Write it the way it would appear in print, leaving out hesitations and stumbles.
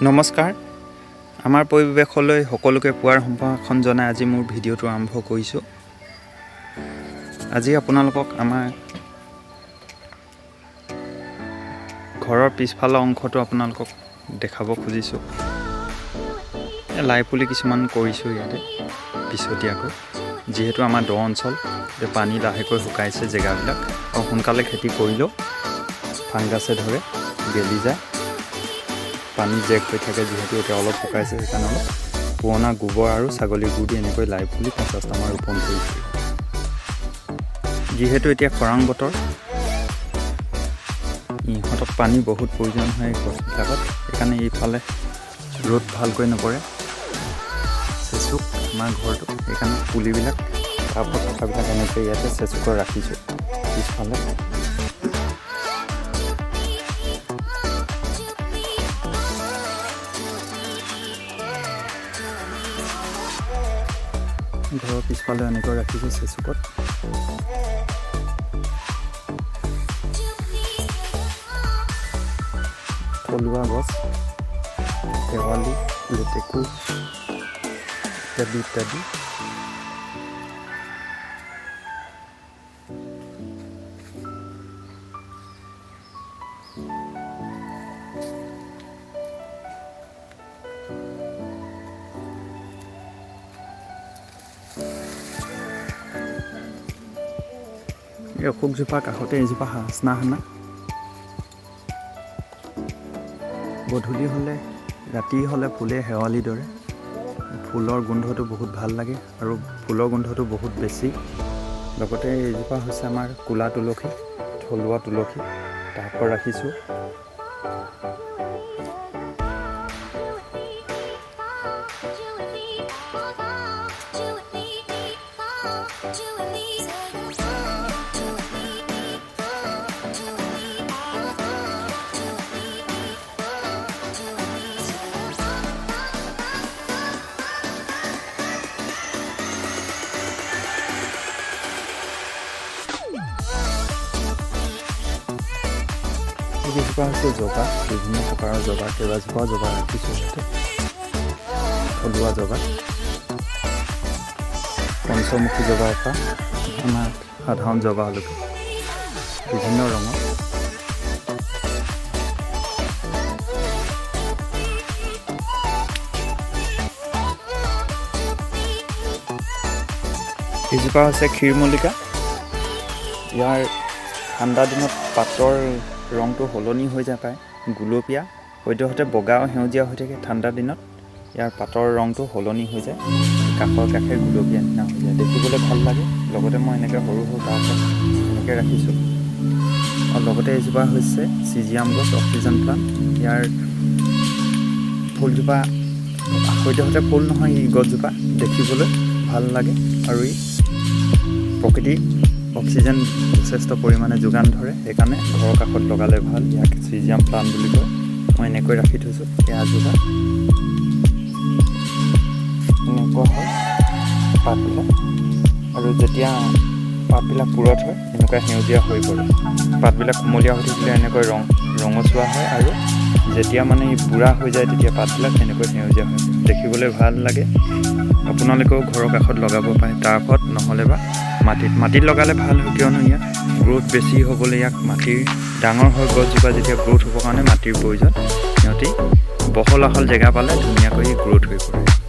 নমস্কাৰ, আমাৰ পৰিৱেশলৈ সকলোকে পুৱাৰ সম্ভাষণ জনাই আজি মোৰ ভিডিঅ'টো আৰম্ভ কৰিছোঁ। আজি আপোনালোকক আমাৰ ঘৰৰ পিছফালৰ অংশটো আপোনালোকক দেখাব খুজিছোঁ। লাই পুলি কিছুমান কৰিছোঁ ইয়াতে পিছতীয়াকৈ, যিহেতু আমাৰ দ অঞ্চল, পানী লাহেকৈ শুকাইছে জেগাবিলাক আৰু সোনকালে খেতি কৰিলেও ফাংগাছে ধৰে, গেলি যায়, পানী জেক হৈ থাকে। যিহেতু এতিয়া অলপ শুকাইছে, সেইকাৰণে অলপ পুৰণা গোবৰ আৰু ছাগলীৰ গু দি এনেকৈ লাই পুলি 50টামান ৰোপণ কৰিছোঁ। যিহেতু এতিয়া খৰাং বতৰ, ইহঁতক পানী বহুত প্ৰয়োজন হয় গছবিলাকত, সেইকাৰণে এইফালে ৰ'দ ভালকৈ নপৰে, চেচুক আমাৰ ঘৰটো, সেইকাৰণে পুলিবিলাক টাবত থকাবিলাক এনেকৈ ইয়াতে চেচুকত ৰাখিছোঁ পিছফালে। ঘৰৰ পিছফালে এনেকৈ ৰাখিছোঁ চেচুকত। থলুৱা গছ শেৱালি, লেটেকু ইত্যাদি ইত্যাদি। এই অশোকজোপাৰ কাষতে এজোপা হাজনাহানা। গধূলি হ'লে, ৰাতি হ'লে ফুলে শেৱালিৰ দৰে। ফুলৰ গোন্ধটো বহুত ভাল লাগে আৰু ফুলৰ গোন্ধটো বহুত বেছি। লগতে এইজোপা হৈছে আমাৰ ক'লা তুলসী, থলুৱা তুলসী, টাবত ৰাখিছোঁ। এইজোপা হৈছে জবা, বিভিন্ন প্ৰকাৰৰ জবা, কেইবাজোপাও জবা ৰাখিছোঁ ইয়াতে, থলুৱা জবা, পঞ্চমুখী জবাৰ পৰা আমাৰ সাধাৰণ জবালৈকে বিভিন্ন ৰঙৰ। এইজোপা হৈছে ক্ষীৰমল্লিকা। ইয়াৰ ঠাণ্ডা দিনত পাতৰ ৰংটো সলনি হৈ যায় প্ৰায়, গুলপীয়া, সদ্যহতে বগা আৰু সেউজীয়া হৈ থাকে। ঠাণ্ডা দিনত ইয়াৰ পাতৰ ৰংটো সলনি হৈ যায়, কাষৰ কাষে গুলপীয়া নিচিনা হৈ যায়, দেখিবলৈ ভাল লাগে। লগতে মই এনেকৈ সৰু সৰু টাবত এনেকৈ ৰাখিছোঁ। আৰু লগতে এইজোপা হৈছে চিজিয়াম গছ, অক্সিজেন প্লাণ্ট। ইয়াৰ ফুলজোপা সদ্যহতে ফুল নহয়, এই গছজোপা দেখিবলৈ ভাল লাগে আৰু ই প্ৰকৃতি অক্সিজেন যথেষ্ট পৰিমাণে যোগান ধৰে, সেইকাৰণে ঘৰৰ কাষত লগালে ভাল। ইয়াক চিজিয়াম প্লাণ্ট বুলি কয়। মই এনেকৈ ৰাখি থৈছোঁ। এই এজোপা এনেকুৱা হয় পাতবিলাক, আৰু যেতিয়া পাতবিলাক পুৰঠ হয় এনেকুৱা সেউজীয়া হৈ পৰে। পাতবিলাক কুমলীয়া হৈ থাকিলে এনেকৈ ৰঙচুৱা হয়, আৰু যেতিয়া মানে বুঢ়া হৈ যায় তেতিয়া পাতবিলাক এনেকৈ সেউজীয়া হৈ পৰে, দেখিবলৈ ভাল লাগে। আপোনালোকেও ঘৰৰ কাষত লগাব পাৰে টাবত, নহ'লে বা মাটিত। মাটিত লগালে ভাল হয়, কিয়নো ইয়াক গ্ৰ'থ বেছি হ'বলৈ ইয়াক মাটিৰ ডাঙৰ হয় গছজোপা, যেতিয়া গ্ৰ'থ হ'বৰ কাৰণে মাটিৰ প্ৰয়োজন। সিহঁতি বহল আহল জেগা পালে ধুনীয়াকৈ গ্ৰ'থ হৈ পৰে।